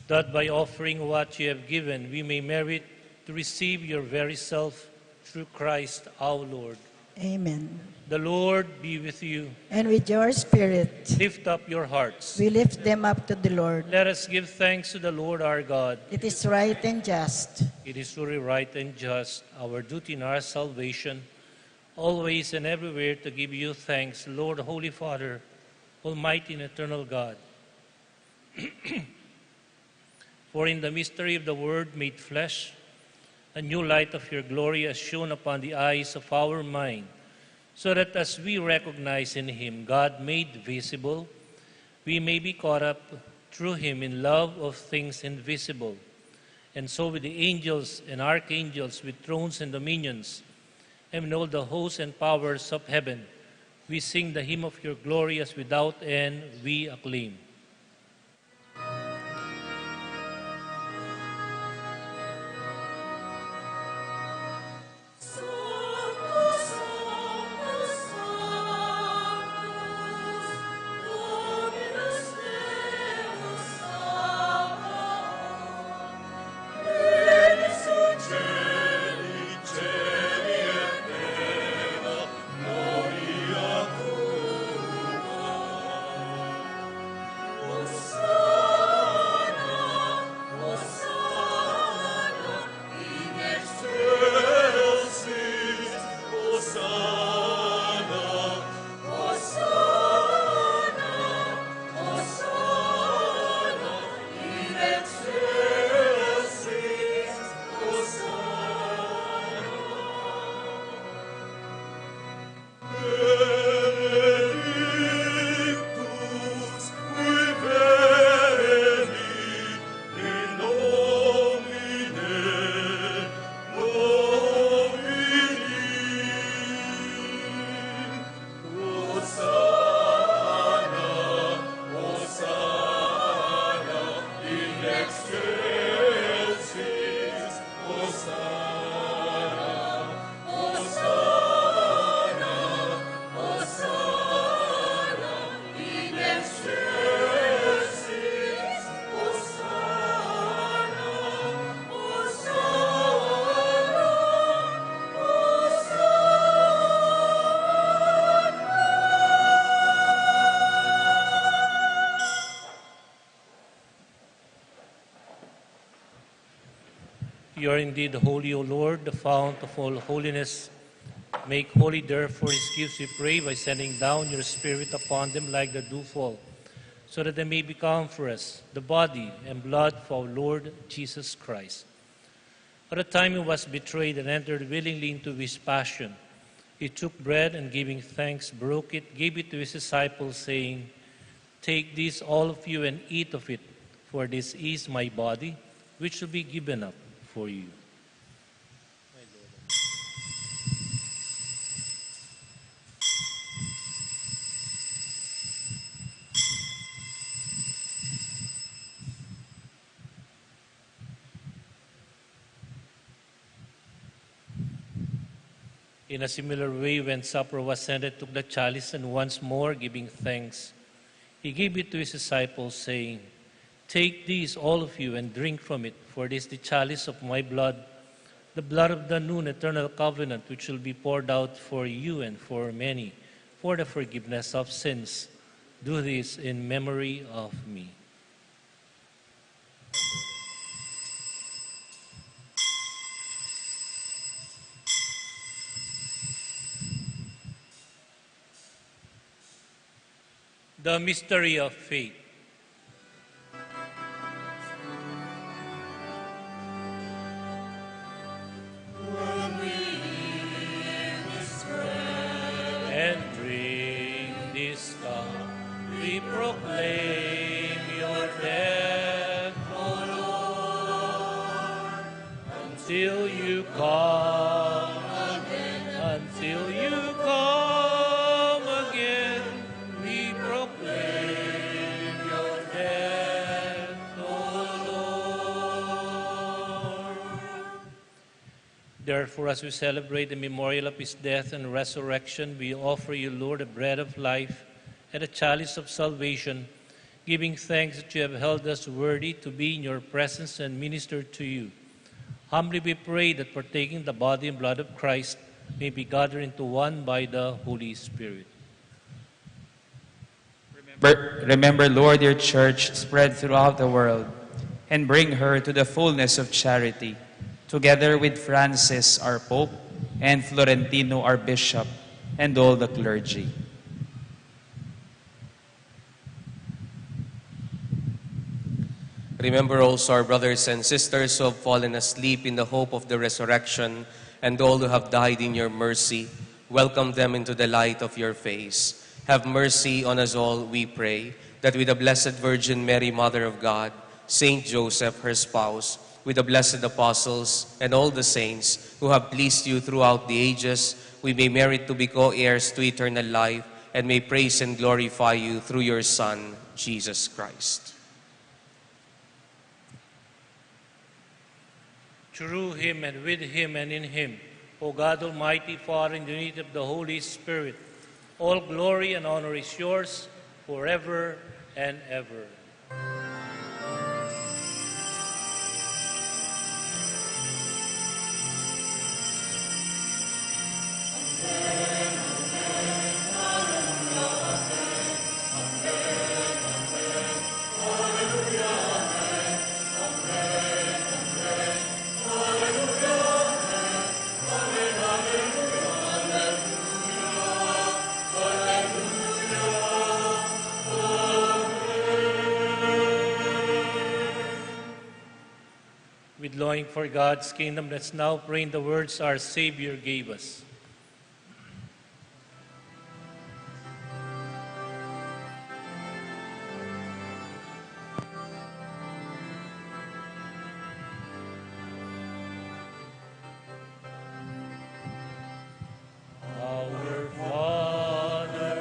that by offering what you have given, we may merit to receive your very self through Christ our Lord. Amen. The Lord be with you. And with your spirit. Lift up your hearts. We lift them up to the Lord. Let us give thanks to the Lord our God. It is right and just. It is truly right and just, our duty and our salvation, always and everywhere to give you thanks, Lord, Holy Father, Almighty and eternal God. For in the mystery of the Word made flesh, a new light of your glory has shone upon the eyes of our mind, so that as we recognize in him God made visible, we may be caught up through him in love of things invisible. And so with the angels and archangels, with thrones and dominions, and with all the hosts and powers of heaven, we sing the hymn of your glory as without end we acclaim. You are indeed holy, O Lord, the fount of all holiness. Make holy, therefore, his gifts, we pray, by sending down your Spirit upon them like the dewfall, so that they may become for us the body and blood of our Lord Jesus Christ. At the time he was betrayed and entered willingly into his passion, he took bread and, giving thanks, broke it, gave it to his disciples, saying, "Take this, all of you, and eat of it, for this is my body, which will be given up for you." In a similar way, when supper was ended, took the chalice, and once more giving thanks, he gave it to his disciples, saying, "Take this, all of you, and drink from it, for it is the chalice of my blood, the blood of the new and eternal covenant, which will be poured out for you and for many for the forgiveness of sins. Do this in memory of me." The mystery of faith. And drink this cup, we proclaim your death, O Lord, until you come again, until you come again, we proclaim your death, O Lord. Therefore, as we celebrate the memorial of his death and resurrection, we offer you, Lord, the bread of life and the chalice of salvation, giving thanks that you have held us worthy to be in your presence and minister to you. Humbly we pray that, partaking the body and blood of Christ, may be gathered into one by the Holy Spirit. Remember, remember, Lord, your church spread throughout the world, and bring her to the fullness of charity, together with Francis, our Pope, and Florentino, our Bishop, and all the clergy. Remember also our brothers and sisters who have fallen asleep in the hope of the resurrection, and all who have died in your mercy. Welcome them into the light of your face. Have mercy on us all, we pray, that with the Blessed Virgin Mary, Mother of God, Saint Joseph, her spouse, with the blessed apostles, and all the saints who have pleased you throughout the ages, we may merit to be co-heirs to eternal life, and may praise and glorify you through your Son, Jesus Christ. Through him, and with him, and in him, O God, Almighty Father, in the unity of the Holy Spirit, all glory and honor is yours forever and ever. With longing for God's kingdom, let's now pray in the words our Savior gave us. Our Father,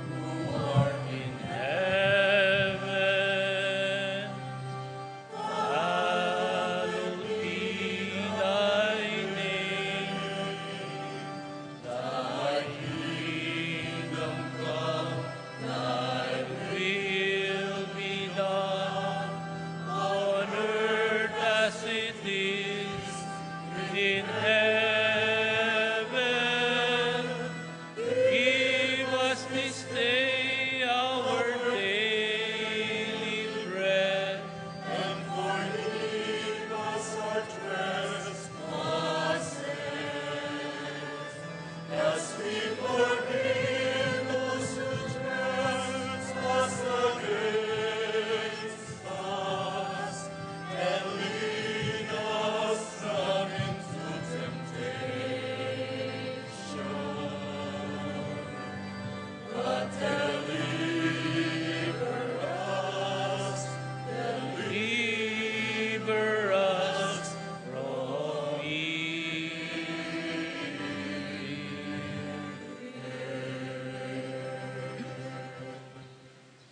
who art in heaven, hallowed be thy name.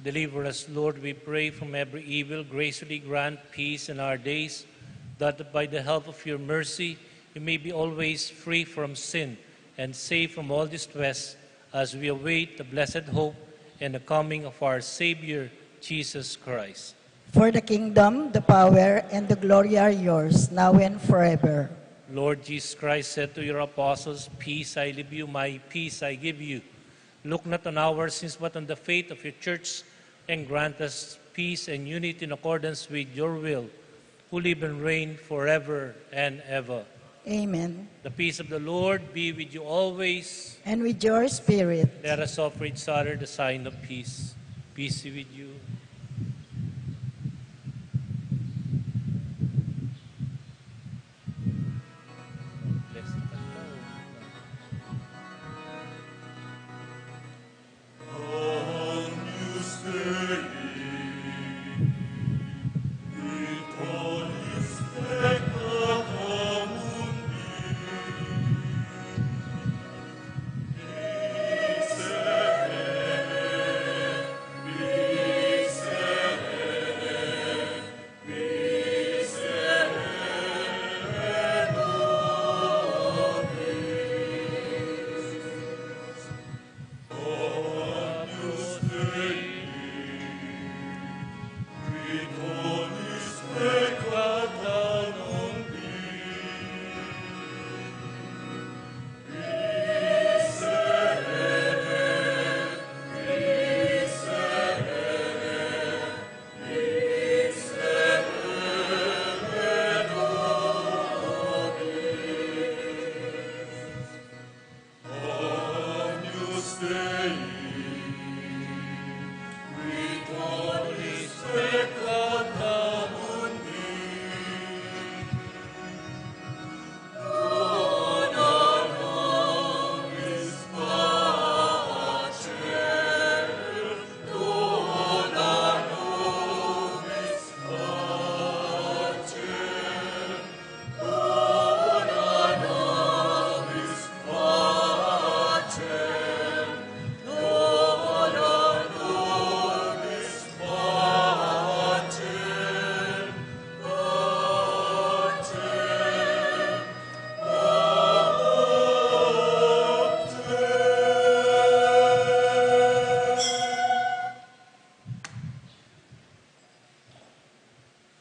Deliver us, Lord, we pray, from every evil. Graciously grant peace in our days, that by the help of your mercy we may be always free from sin and safe from all distress, as we await the blessed hope and the coming of our Savior, Jesus Christ. For the kingdom, the power, and the glory are yours, now and forever. Lord Jesus Christ said to your apostles, "Peace I leave you, my peace I give you." Look not on our sins, but on the faith of your church, and grant us peace and unity in accordance with your will, who live and reign forever and ever. Amen. The peace of the Lord be with you always. And with your spirit. Let us offer each other the sign of peace. Peace be with you. Bless the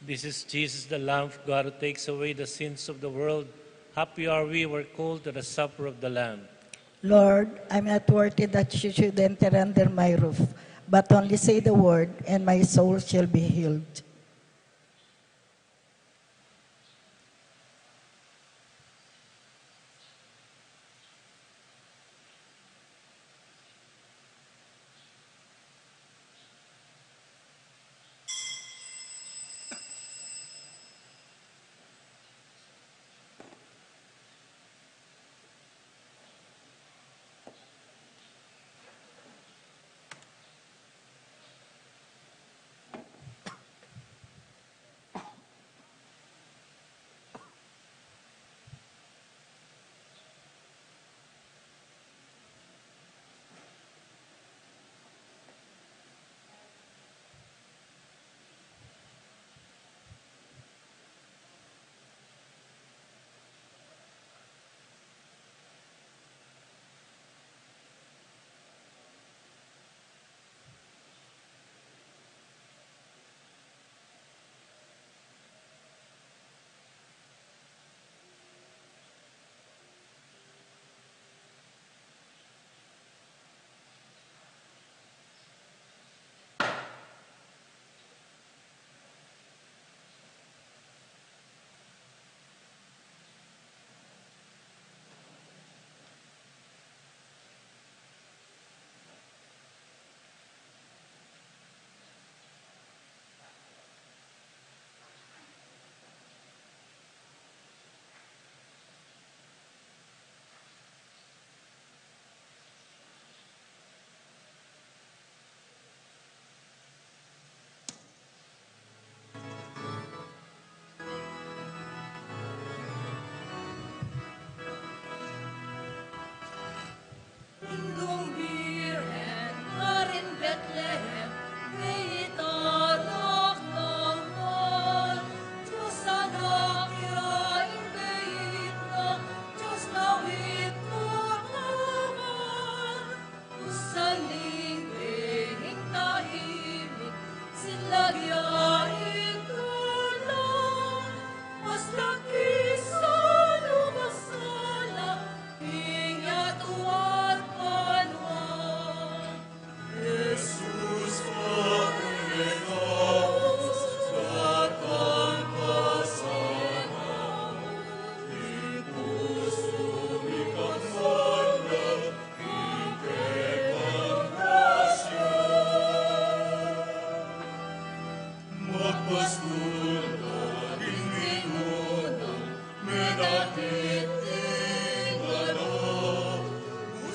This is Jesus, the Lamb of God, who takes away the sins of the world. Happy are we who are called to the supper of the Lamb. Lord, I'm not worthy that you should enter under my roof, but only say the word, and my soul shall be healed.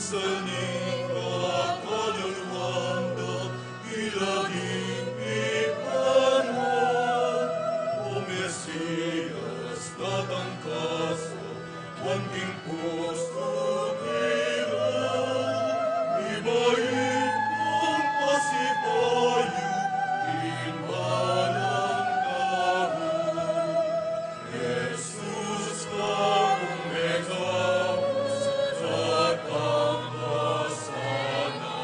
Saliga kaluluan da, ila ding pipanuan, o Mesias, datang ka sa banting pusu dira, ibait kang pasibayu king balang tau. Jesus, kamu megaus, datang ka sana.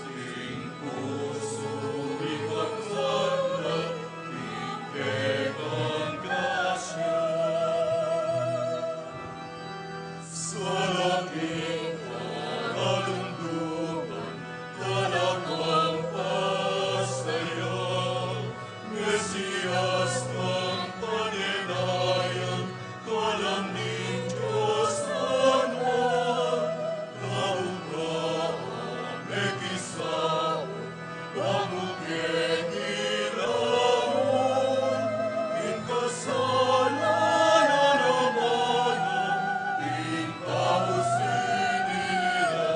King pusu ikang sala, king kekang grasya. Sa laking kalundugan, talagang pasaya, Mesias kang panenayan, kalam ning Dios Ama, kabukaan mekisaul, kamu keng ilawan, ing kasalanan a mana, ing tau sinira.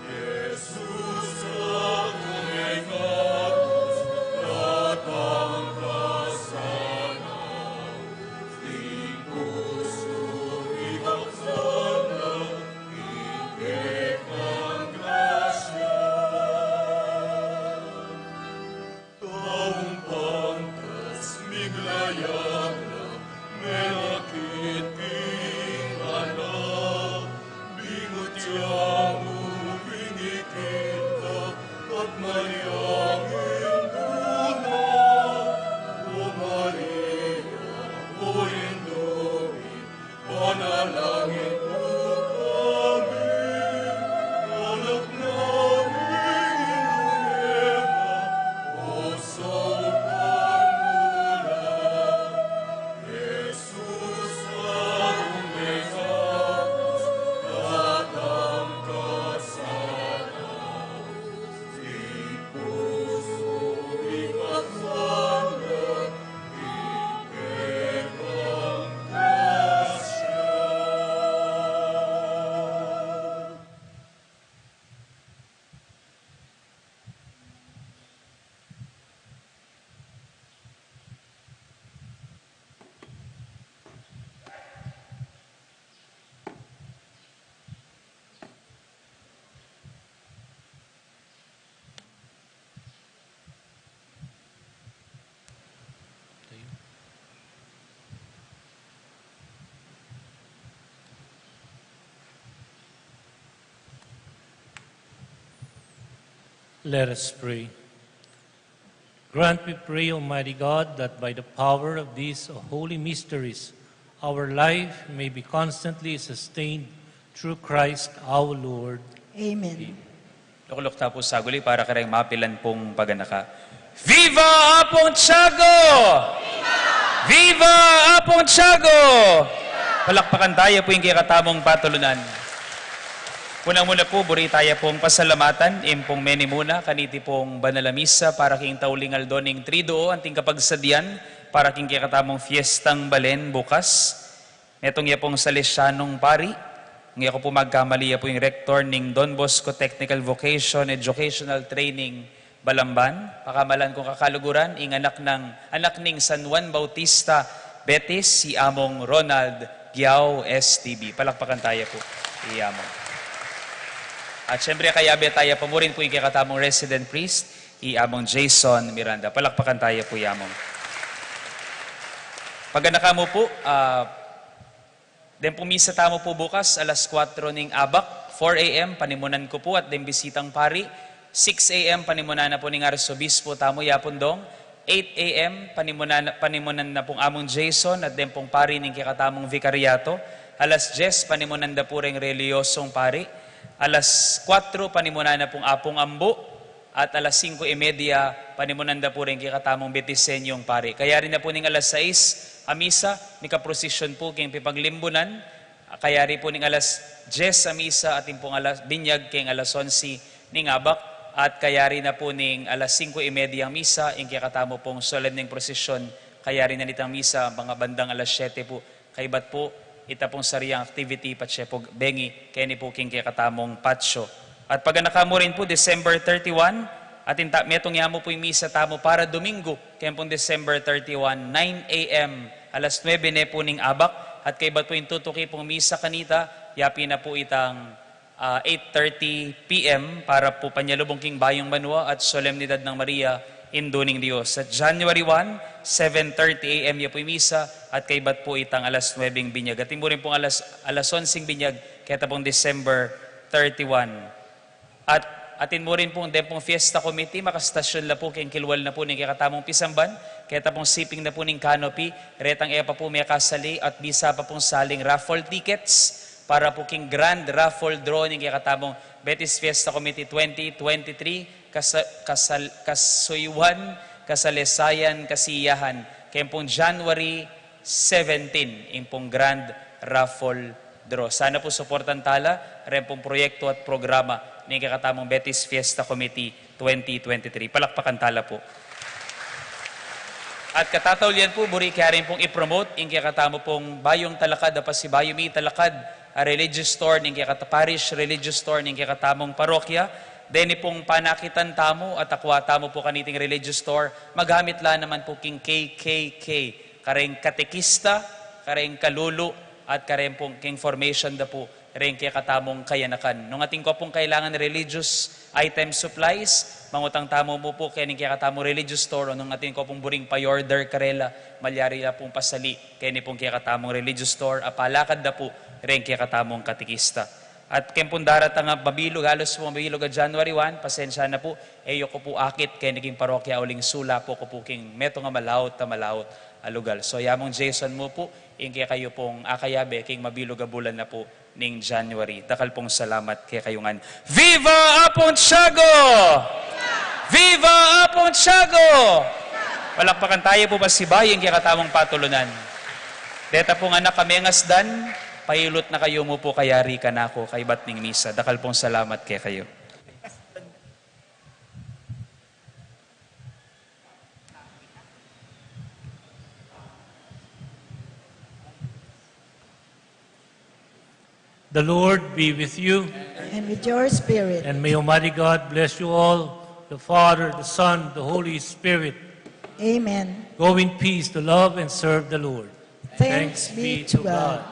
Jesus, kamu megaus, datang ka sana. King pusu ikang sala, king kekang grasya. Taung pantas miglayag la, menakit king anak, bingut ya mu ring ikit da, at manyang induna. O Maria, o Indu mi, panalangin mu kami, anak naming indu mena, o saupan mu la. Jesus, kamu megaus, datang ka sana. King pusu ikang sala, king kekang grasya. Let us pray. Grant, we pray, Almighty God, that by the power of these holy mysteries, our life may be constantly sustained through Christ our Lord. Amen. Lukluk ta pu saguli para kareng mapilan pung paganaka. Viva Apung Tiago! Viva Apung Tiago! Palakpakan taya pu ing kekatamung patulunan. Unang-una pu, buri taya pung pasalamatan ing pung menimuna kaniti pung banal a misa para king tauling aldo ning Triduo, anting kapagsadian para king kekatamung fiestang balen bukas. Metung ya pung Salesianung pari, nung e ku pu magkamali, ya pu ing rektor ning Don Bosco Technical Vocation Educational Training, Balamban, pakamalan kung kakaluguran, ing anak nang, anak ning San Juan Bautista, Betis, i Among Ronald Giao, S T B. Palakpakan taya pu i Among. At syempre, kayabe taya pa mu rin pu ing kekatamung resident priest, i Among Jason Miranda. Palakpakan taya pu i Among. Paganaka mu pu, ah, deng pung misa tamu pu bukas, alas kuatro ning abak, four A M, panimunan ku pu at deng bisitang pari, six A M, panimunan na pu ning arsobispo tamu, Yapun Dong, eight A M, panimunan, panimunan na pung Among Jason at deng pung pari ning kekatamung vikaryato, alas dyes, panimunan da pu reng reliyosong pari, alas kuatro, panimunan na pung Apung Ambu, at alas singko y media, panimunan da pu reng kekatamung Betisenyung pari. Kayari na pu ning alas sais a misa, mikaprosesyon pu king pipaglimbunan. Kayari pu ning alas dyes a misa at ing pung alas, binyag keng alas onse ning abak. At kayari na pu ning alas singko y media a misa, ing kekatamu pung solemneng prosesyon. Kayari na nitang misa, mga bandang alas siyete pu. Kaybat pu, ita pung sariang activity patse pu bengi keni pu king kekatamung patio. At paganaka mu rin pu December thirty-one, atin ta, metung ya mu pu ing misa tamu para Domingo, keni pung December thirty-one, nine a m, alas nuebe ne pu ning abak, at kaybat pu ing tutuki pung misa kanita, yapin na pu itang ah, eight thirty p m para pu panyalubung king Bayung Banua at Solemnidad ng Maria, Indu ning Dios. At January one, seven thirty a m ya pu ing misa at kaybat pu itang alas nuebe ing binyag. At ing mu rin pung alas, alas onse ing binyag, keta pung December thirty-one. At atin mu rin pung, den pung fiesta committee, makastasyon la pu king kilwal na pu ning kekatamung pisamban, keta pung siping na pu ning canopy, retang e pa pu mekasali at bisa pa pung saling raffle tickets, para pu king grand raffle draw ning kekatamung Betis Fiesta Committee twenty twenty-three, kasa-, kasal-, kasuyuan, kasalesayan, kasiyahan, keng pung January seventeen, ing pung grand raffle draw. Sana pu suportan tala ren pung proyekto at programa ning kekatamung Betis Fiesta Committee twenty twenty-three. Palakpakan tala pu. At katataulian pu, buri ke rin pung i-promote ing kekatamu pung bayung talakad, a pasibayu mi talakad, a religious store ning kekata-, parish religious store ning kekatamung parokya. Deni pung panakitan tamu at akwa tamu pu kaniting religious store, magamit la naman pu king K K K, kareng katekista, kareng kalulu, at kareng pung king formation da pu ring kekatamung kayanakan. Nung atin ko pung kailangan religious item supplies, mangutang tamu mu pu kening kekatamung religious store, o nung atin ko pung buring pa-order karela, malyari la pung pasali keni pung kekatamung religious store, a palakad da pu ring kekatamung katekista. At keng pung daratang a mabilug, halus pu mabilug a January one, pasensya na pu, e yu ku pu akit keni king parokya uling sula pu ku pu king metung a malaut a malaut a lugal. So, ya mung Jason mu pu, ing kekayu pung akayabe king mabilug a bulan na pu ning January. Dakal pung salamat kekayu ngan. Viva Apung Tiago! Viva Apung Tiago! Palakpakan tayu pu pasibayu ing kekatamung patulunan. Deta pung anak a mengasdan, pailut na kayu mu pu kayari kanaku kaybat ning misa. Dakal pung salamat kekayu. The Lord be with you. And with your spirit. And may Almighty God bless you all, the Father, the Son, the Holy Spirit. Amen. Go in peace to love and serve the Lord. Thanks be to God.